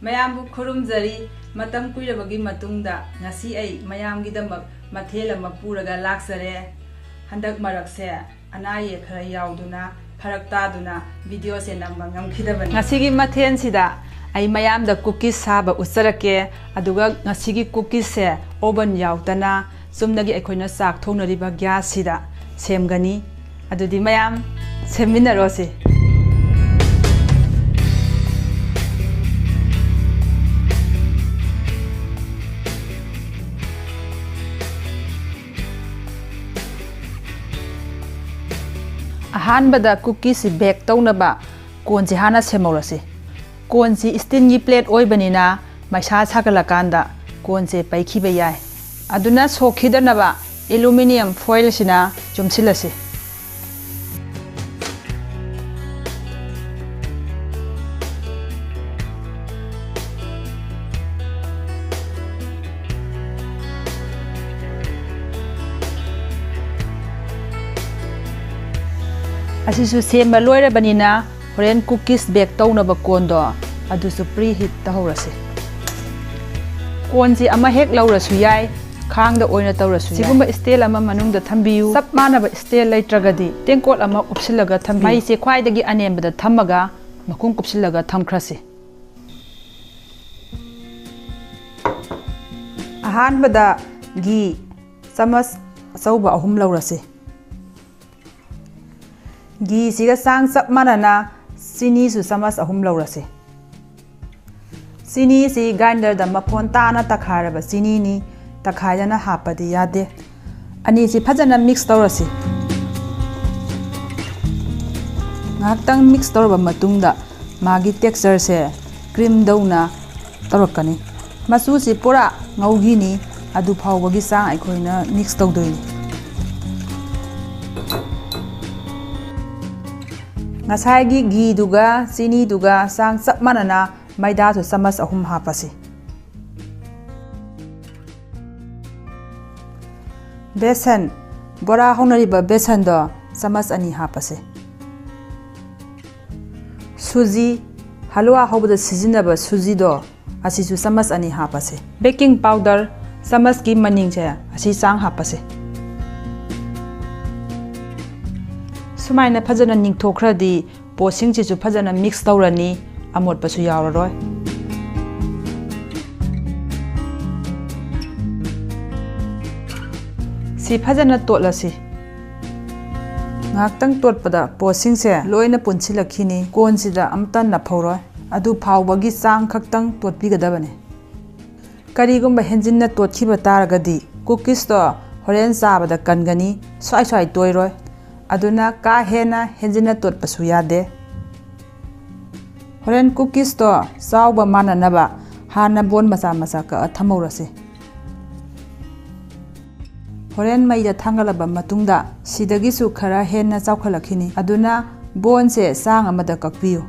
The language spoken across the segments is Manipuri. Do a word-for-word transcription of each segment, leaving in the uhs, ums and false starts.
ꯃꯌꯥꯝꯕꯨ ꯈꯨꯔꯨꯝꯖꯔꯤ꯫ ꯃꯇꯝ ꯀꯨꯏꯔꯕꯒꯤ ꯃꯇꯨꯡꯗ ꯉꯁꯤ ꯑꯩ ꯃꯌꯥꯝꯒꯤꯗꯃꯛ ꯃꯊꯦꯜ ꯑꯃ ꯄꯨꯔꯒ ꯂꯥꯛꯆꯔꯦ꯫ ꯍꯟꯗꯛ ꯃꯔꯛꯁꯦ ꯑꯅꯥ ꯑꯌꯦꯛ ꯈꯔ ꯌꯥꯎꯗꯨꯅ, ꯐꯔꯛ ꯇꯥꯗꯨꯅ videoꯁꯦ ꯅꯝꯕ ꯉꯝꯈꯤꯗꯕꯅꯤ꯫ ꯉꯁꯤꯒꯤ ꯃꯊꯦꯜꯁꯤꯗ ꯑꯩ ꯃꯌꯥꯝꯗ cookies ꯁꯥꯕ ꯎꯠꯆꯔꯛꯀꯦ꯫ ꯑꯗꯨꯒ ꯉꯁꯤꯒꯤ cookieesꯁꯦ oven ꯌꯥꯎꯗꯅ ꯆꯨꯝꯅꯒꯤ ꯑꯩꯈꯣꯏꯅ ꯆꯥꯛ ꯊꯣꯡꯅꯔꯤꯕ gasꯁꯤꯗ ꯁꯦꯝꯒꯅꯤ꯫ ꯑꯗꯨꯗꯤ ꯃꯌꯥꯝ ꯁꯦꯝꯃꯤꯟꯅꯔꯣꯁꯤ꯫ ꯑꯍꯥꯟꯕꯗ cookieesꯁꯤ bake ꯇꯧꯅꯕ ꯀꯣꯟꯁꯤ ꯍꯥꯟꯅ ꯁꯦꯝꯍꯧꯔꯁꯤ꯫ ꯀꯣꯟꯁꯤ steelꯒꯤ plate ꯑꯣꯏꯕꯅꯤꯅ ꯃꯩꯁꯥ ꯁꯥꯒꯠꯂꯀꯥꯟꯗ ꯀꯣꯟꯁꯦ ꯄꯩꯈꯤꯕ ꯌꯥꯏ꯫ ꯑꯗꯨꯅ ꯁꯣꯛꯈꯤꯗꯅꯕ aluminium foilꯁꯤꯅ ꯆꯨꯝꯁꯤꯜꯂꯁꯤ꯫ ꯑꯁꯤꯁꯨ ꯁꯦꯝꯕ ꯂꯣꯏꯔꯕꯅꯤꯅ ꯍꯣꯔꯦꯟ cookies bake ꯇꯧꯅꯕ ꯀꯣꯟꯗꯣ ꯑꯗꯨꯁꯨ preheat ꯇꯧꯍꯧꯔꯁꯤ꯫ ꯀꯣꯟꯁꯤ ꯑꯃ ꯍꯦꯛ ꯂꯧꯔꯁꯨ ꯌꯥꯏ, ꯈꯥꯡꯗ ꯑꯣꯏꯅ ꯇꯧꯔꯁꯨ ꯌꯥꯏ꯫ ꯁꯤꯒꯨꯝꯕ style ꯑꯃ ꯃꯅꯨꯡꯗ ꯊꯝꯕꯤꯌꯨ꯫ ꯆꯞ ꯃꯥꯟꯅꯕ style ꯂꯩꯇ꯭ꯔꯒꯗꯤ ꯇꯦꯡꯀꯣꯠ ꯑꯃ ꯎꯞꯁꯤꯜꯂꯒ ꯊꯝꯕꯤꯌꯨ꯫ ꯃꯩꯁꯦ ꯈ꯭ꯋꯥꯏꯗꯒꯤ ꯑꯅꯦꯝꯕꯗ ꯊꯝꯃꯒ ꯃꯈꯨꯝ ꯀꯨꯞꯁꯤꯜꯂꯒ ꯊꯝꯈ꯭ꯔꯁꯤ꯫ ꯑꯍꯥꯟꯕꯗ ꯘꯤ ꯆꯥꯃꯁ ꯑꯆꯧꯕ ꯑꯍꯨꯝ ꯂꯧꯔꯁꯤ꯫ ꯘꯤꯁꯤꯒ ꯆꯥꯡ ꯆꯞ ꯃꯥꯟꯅꯅ ꯆꯤꯅꯤꯁꯨ ꯆꯥꯃꯁ ꯑꯍꯨꯝ ꯂꯧꯔꯁꯤ꯫ ꯆꯤꯅꯤꯁꯤ grinderꯗ ꯃꯐꯣꯟ ꯇꯥꯅ ꯇꯛꯈꯥꯏꯔꯕ ꯆꯤꯅꯤꯅꯤ, ꯇꯛꯈꯥꯏꯗꯅ ꯍꯥꯞꯄꯗꯤ ꯌꯥꯗꯦ꯫ ꯑꯅꯤꯁꯤ ꯐꯖꯅ mix ꯇꯧꯔꯁꯤ꯫ ꯉꯥꯏꯍꯥꯛꯇꯪ mix ꯇꯧꯔꯕ ꯃꯇꯨꯡꯗ ꯃꯥꯒꯤ textureꯁꯦ cream ꯗꯧꯅ ꯇꯧꯔꯛꯀꯅꯤ꯫ ꯃꯆꯨꯁꯤ ꯄꯨꯔꯥ ꯉꯧꯈꯤꯅꯤ, ꯑꯗꯨ ꯐꯥꯎꯕꯒꯤ ꯆꯥꯡ ꯑꯩꯈꯣꯏꯅ mix ꯇꯧꯗꯣꯏꯅꯤ꯫ ꯉꯁꯥꯏꯒꯤ ꯘꯤꯗꯨꯒ ꯆꯤꯅꯤꯗꯨꯒ ꯆꯥꯡ ꯆꯞ ꯃꯥꯟꯅꯅ ꯃꯩꯗꯥꯁꯨ ꯆꯥꯃꯁ ꯑꯍꯨꯝ ꯍꯥꯞꯄꯁꯤ꯫ ꯕꯦꯁꯟ, ꯕꯣꯔꯥ ꯍꯧꯅꯔꯤꯕ ꯕꯦꯁꯟꯗꯣ ꯆꯥꯃꯁ ꯑꯅꯤ ꯍꯥꯞꯄꯁꯦ꯫ ꯁꯨꯖꯤ, ꯍꯂꯨꯋꯥ ꯍꯧꯕꯗ ꯁꯤꯖꯤꯟꯅꯕ ꯁꯨꯖꯤꯗꯣ, ꯑꯁꯤꯁꯨ ꯆꯃꯁ ꯑꯅꯤ ꯍꯥꯞꯄꯁꯦ꯫ ꯕꯦꯀꯤꯡ ꯄꯥꯎꯗꯔ ꯆꯃꯁꯀꯤ ꯃꯅꯤꯡꯁꯦ, ꯑꯁꯤ ꯆꯥꯡ ꯍꯥꯞꯄꯁꯦ꯫ ꯁꯨꯃꯥꯏꯅ ꯐꯖꯅ ꯅꯤꯡꯊꯣꯛꯈ꯭ꯔꯗꯤ, ꯄꯣꯠꯁꯤꯡꯁꯤꯁꯨ ꯐꯖꯅ ꯃꯤꯛꯁ ꯇꯧꯔꯅꯤ, ꯑꯃꯣꯠꯄꯁꯨ ꯌꯥꯎꯔꯔꯣꯏ꯫ ꯁꯤ ꯐꯖꯅ ꯇꯣꯠꯂꯁꯤ꯫ ꯉꯥꯏꯍꯥꯛꯇꯪ ꯇꯣꯠꯄꯗ ꯄꯣꯠꯁꯤꯡꯁꯦ ꯂꯣꯏꯅ ꯄꯨꯟꯁꯤꯜꯂꯛꯈꯤꯅꯤ꯫ ꯀꯣꯟꯁꯤꯗ ꯑꯃꯠꯇ ꯅꯞꯍꯧꯔꯣꯏ꯫ ꯑꯗꯨ ꯐꯥꯎꯕꯒꯤ ꯆꯥꯡ ꯈꯛꯇꯪ ꯇꯣꯠꯄꯤꯒꯗꯕꯅꯤ꯫ ꯀꯔꯤꯒꯨꯝꯕ ꯍꯦꯟꯖꯤꯟꯅ ꯇꯣꯠꯈꯤꯕ ꯇꯥꯔꯒꯗꯤ, ꯀꯨꯀꯤꯁꯇꯣ ꯍꯣꯔꯦꯟ ꯆꯥꯕꯗ ꯀꯟꯒꯅꯤ, ꯁ꯭ꯋꯥꯏ ꯁ꯭ꯋꯥꯏ ꯇꯣꯏꯔꯣꯏ꯫ ꯑꯗꯨꯅ ꯀꯥ ꯍꯦꯟꯅ ꯍꯦꯟꯖꯤꯟꯅ ꯇꯣꯠꯄꯁꯨ ꯌꯥꯗꯦ꯫ ꯍꯣꯔꯦꯟ ꯀꯨꯀꯤꯁꯇꯣ ꯆꯥꯎꯕ ꯃꯥꯟꯅꯅꯕ ꯍꯥꯟꯅ ꯕꯣꯟ ꯃꯆꯥ ꯃꯆꯥ ꯀꯛꯑ ꯊꯝꯍꯧꯔꯁꯤ꯫ ꯍꯣꯔꯦꯟ ꯃꯩꯗ ꯊꯥꯡꯒꯠꯂꯕ ꯃꯇꯨꯡꯗ ꯁꯤꯗꯒꯤꯁꯨ ꯈꯔ ꯍꯦꯟꯅ ꯆꯥꯎꯈꯠꯂꯛꯈꯤꯅꯤ꯫ ꯑꯗꯨꯅ ꯕꯣꯟꯁꯦ ꯆꯥꯡ ꯑꯃꯗ ꯀꯛꯄꯤꯌꯨ꯫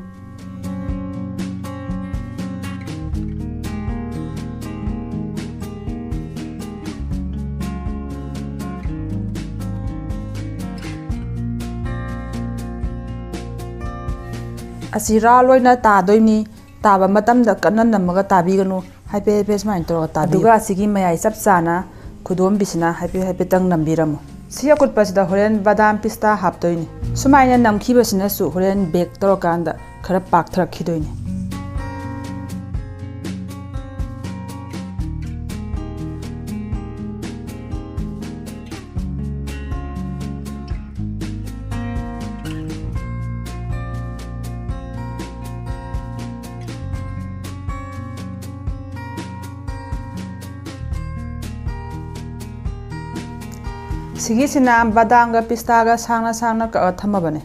ꯑꯁꯤ ꯔꯥꯎꯟ ꯑꯣꯏꯅ ꯇꯥꯗꯣꯏꯅꯤ꯫ ꯇꯥꯕ ꯃꯇꯝꯗ ꯀꯟꯅ ꯅꯝꯃꯒ ꯇꯥꯕꯤꯒꯅꯨ꯫ ꯍꯥꯏꯐꯦꯠ ꯍꯥꯏꯐꯦꯠ ꯁꯨꯃꯥꯏꯅ ꯇꯧꯔꯒ ꯇꯥꯕꯤꯌꯨ꯫ ꯑꯗꯨꯒ ꯑꯁꯤꯒꯤ ꯃꯌꯥꯏ ꯆꯞ ꯆꯥꯅ ꯈꯨꯗꯣꯝꯕꯤꯁꯤꯅ ꯍꯥꯏꯐꯦꯠ ꯍꯥꯏꯐꯦꯠꯇꯪ ꯅꯝꯕꯤꯔꯝꯃꯨ꯫ ꯁꯤ ꯑꯀꯨꯠꯄꯁꯤꯗ ꯍꯣꯔꯦꯟ ꯕꯗꯥꯝ ꯄꯤꯁꯇꯥ ꯍꯥꯞꯇꯣꯏꯅꯤ꯫ ꯁꯨꯃꯥꯏꯅ ꯅꯝꯈꯤꯕꯁꯤꯅꯁꯨ ꯍꯣꯔꯦꯟ ꯕꯦꯛ ꯇꯧꯔꯀꯥꯟꯗ ꯈꯔ ꯄꯥꯛꯊꯔꯛꯈꯤꯗꯣꯏꯅꯤ꯫ ꯁꯤꯒꯤꯁꯤꯅ ꯕꯗꯥꯝꯒ ꯄꯤꯁꯇꯥꯒ ꯁꯥꯡꯅ ꯁꯥꯡꯅ ꯀꯛꯑ ꯊꯝꯃꯕꯅꯦ꯫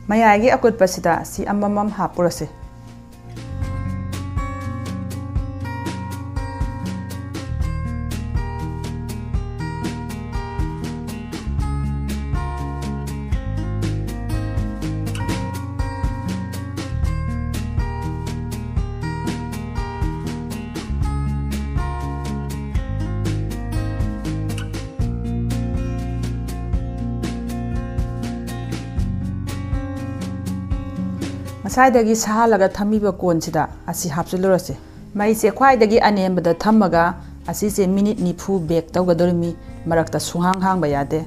ꯃꯌꯥꯏꯒꯤ ꯑꯀꯨꯠꯄꯁꯤꯗ ꯁꯤ ꯑꯃꯃꯝ ꯍꯥꯞꯄꯨꯔꯁꯤ꯫ ꯉꯁꯥꯏꯗꯒꯤ ꯁꯥꯍꯜꯂꯒ ꯊꯝꯃꯤꯕ ꯀꯣꯟꯁꯤꯗ ꯑꯁꯤ ꯍꯥꯞꯆꯤꯜꯂꯨꯔꯁꯤ꯫ ꯃꯩꯁꯦ ꯈ꯭ꯋꯥꯏꯗꯒꯤ ꯑꯅꯦꯝꯕꯗ ꯊꯝꯃꯒ ꯑꯁꯤꯁꯦ ꯃꯤꯅꯤꯠ ꯅꯤꯐꯨ ꯕꯦꯛ ꯇꯧꯒꯗꯧꯔꯤꯃꯤ꯫ ꯃꯔꯛꯇ ꯁꯨꯡꯍꯥꯡ ꯍꯥꯡꯕ ꯌꯥꯗꯦ꯫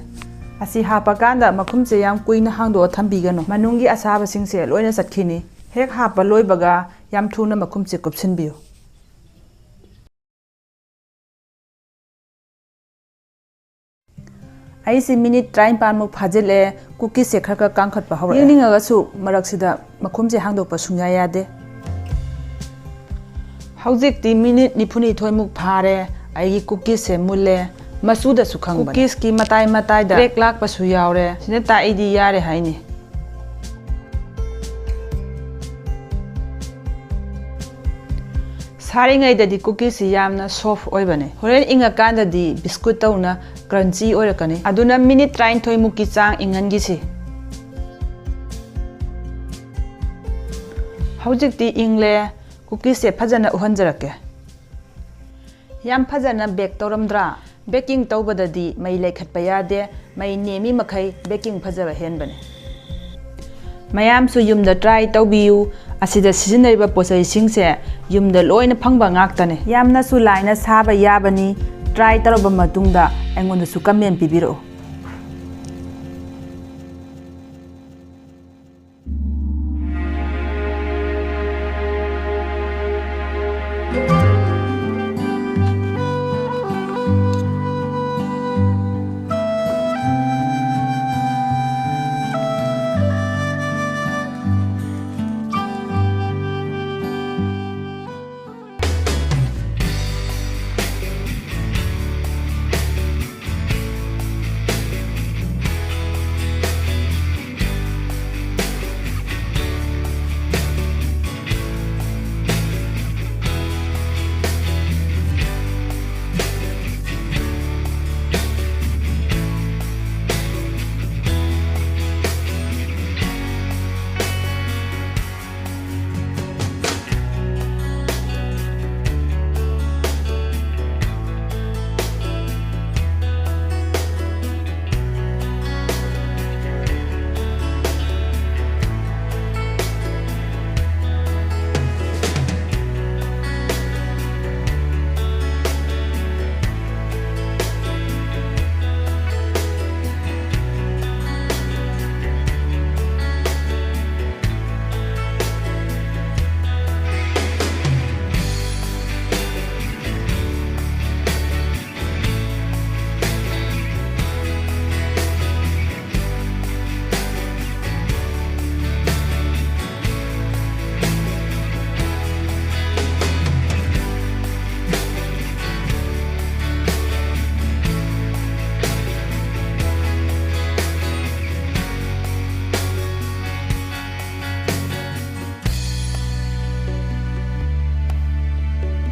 ꯑꯁꯤ ꯍꯥꯞꯄꯀꯥꯟꯗ ꯃꯈꯨꯝꯁꯦ ꯌꯥꯝ ꯀꯨꯏꯅ ꯍꯥꯡꯗꯣꯛꯑ ꯊꯝꯕꯤꯒꯅꯨ꯫ ꯃꯅꯨꯡꯒꯤ ꯑꯁꯥꯕꯁꯤꯡꯁꯦ ꯂꯣꯏꯅ ꯆꯠꯈꯤꯅꯤ꯫ ꯍꯦꯛ ꯍꯥꯞꯄ ꯂꯣꯏꯕꯒ ꯌꯥꯝ ꯊꯨꯅ ꯃꯈꯨꯝꯁꯦ ꯀꯨꯞꯁꯤꯟꯕꯤꯌꯨ꯫ ꯑꯩꯁꯤ ꯃꯤꯅꯤꯠ ꯇꯔꯥꯅꯤꯄꯥꯟꯃꯨꯛ ꯐꯥꯖꯤꯜꯂꯦ꯫ ꯀꯨꯀꯤꯁꯁꯦ ꯈꯔ ꯈꯔ ꯀꯥꯡꯈꯠꯄ ꯍꯧꯔꯛꯑꯦ꯫ ꯌꯦꯡꯅꯤꯡꯉꯒꯁꯨ ꯃꯔꯛꯁꯤꯗ ꯃꯈꯨꯝꯁꯦ ꯍꯥꯡꯗꯣꯛꯄ ꯁꯨꯡꯌꯥ ꯌꯥꯗꯦ꯫ ꯍꯧꯖꯤꯛꯇꯤ ꯃꯤꯅꯤꯠ ꯅꯤꯐꯨꯅꯤꯊꯣꯏꯃꯨꯛ ꯐꯥꯔꯦ꯫ ꯑꯩꯒꯤ ꯀꯨꯀꯤꯁꯁꯦ ꯃꯨꯜꯂꯦ꯫ ꯃꯆꯨꯗꯁꯨ ꯈꯪꯕꯅꯦ꯫ ꯀꯨꯀꯤꯁꯀꯤ ꯃꯇꯥꯏ ꯃꯇꯥꯏꯗ crack ꯂꯥꯛꯄꯁꯨ ꯌꯥꯎꯔꯦ꯫ ꯁꯤꯅ ꯇꯥꯛꯏꯗꯤ ꯌꯥꯔꯦ ꯍꯥꯏꯅꯤ꯫ ꯁꯥꯔꯤꯉꯩꯗꯗꯤ ꯀꯨꯀꯤꯁꯁꯤ ꯌꯥꯝꯅ soft ꯑꯣꯏꯕꯅꯦ꯫ ꯍꯣꯔꯦꯟ ꯏꯪꯉꯀꯥꯟꯗꯗꯤ ꯕꯤꯁꯀꯨꯠ ꯇꯧꯅ crunchy ꯑꯣꯏꯔꯛꯀꯅꯤ꯫ ꯑꯗꯨꯅ ꯃꯤꯅꯤꯠ ꯇꯔꯥꯅꯤꯊꯣꯏꯃꯨꯛꯀꯤ ꯆꯥꯡ ꯏꯪꯍꯟꯈꯤꯁꯤ꯫ ꯍꯧꯖꯤꯛꯇꯤ ꯏꯪꯂꯦ꯫ ꯀꯨꯀꯤꯁꯁꯦ ꯐꯖꯅ ꯎꯍꯟꯖꯔꯛꯀꯦ꯫ ꯌꯥꯝ ꯐꯖꯅ bake ꯇꯧꯔꯝꯗ꯭ꯔꯥ? Baking ꯇꯧꯕꯗꯗꯤ ꯃꯩ ꯂꯩꯈꯠꯄ ꯌꯥꯗꯦ꯫ ꯃꯩ ꯅꯦꯝꯃꯤ ꯃꯈꯩ baking ꯐꯖꯕ ꯍꯦꯟꯕꯅꯦ꯫ ꯃꯌꯥꯝꯁꯨ ꯌꯨꯝꯗ try ꯇꯧꯕꯤꯌꯨ꯫ ꯑꯁꯤꯗ ꯁꯤꯖꯤꯟꯅꯔꯤꯕ ꯄꯣꯠꯆꯩꯁꯤꯡꯁꯦ ꯌꯨꯝꯗ ꯂꯣꯏꯅ ꯐꯪꯕ ꯉꯥꯛꯇꯅꯦ꯫ ꯌꯥꯝꯅꯁꯨ ꯂꯥꯏꯅ ꯁꯥꯕ ꯌꯥꯕꯅꯤ꯫ Try ꯇꯧꯔꯕ ꯃꯇꯨꯡꯗ ꯑꯩꯉꯣꯟꯗꯁꯨ comment ꯄꯤꯕꯤꯔꯛꯎ꯫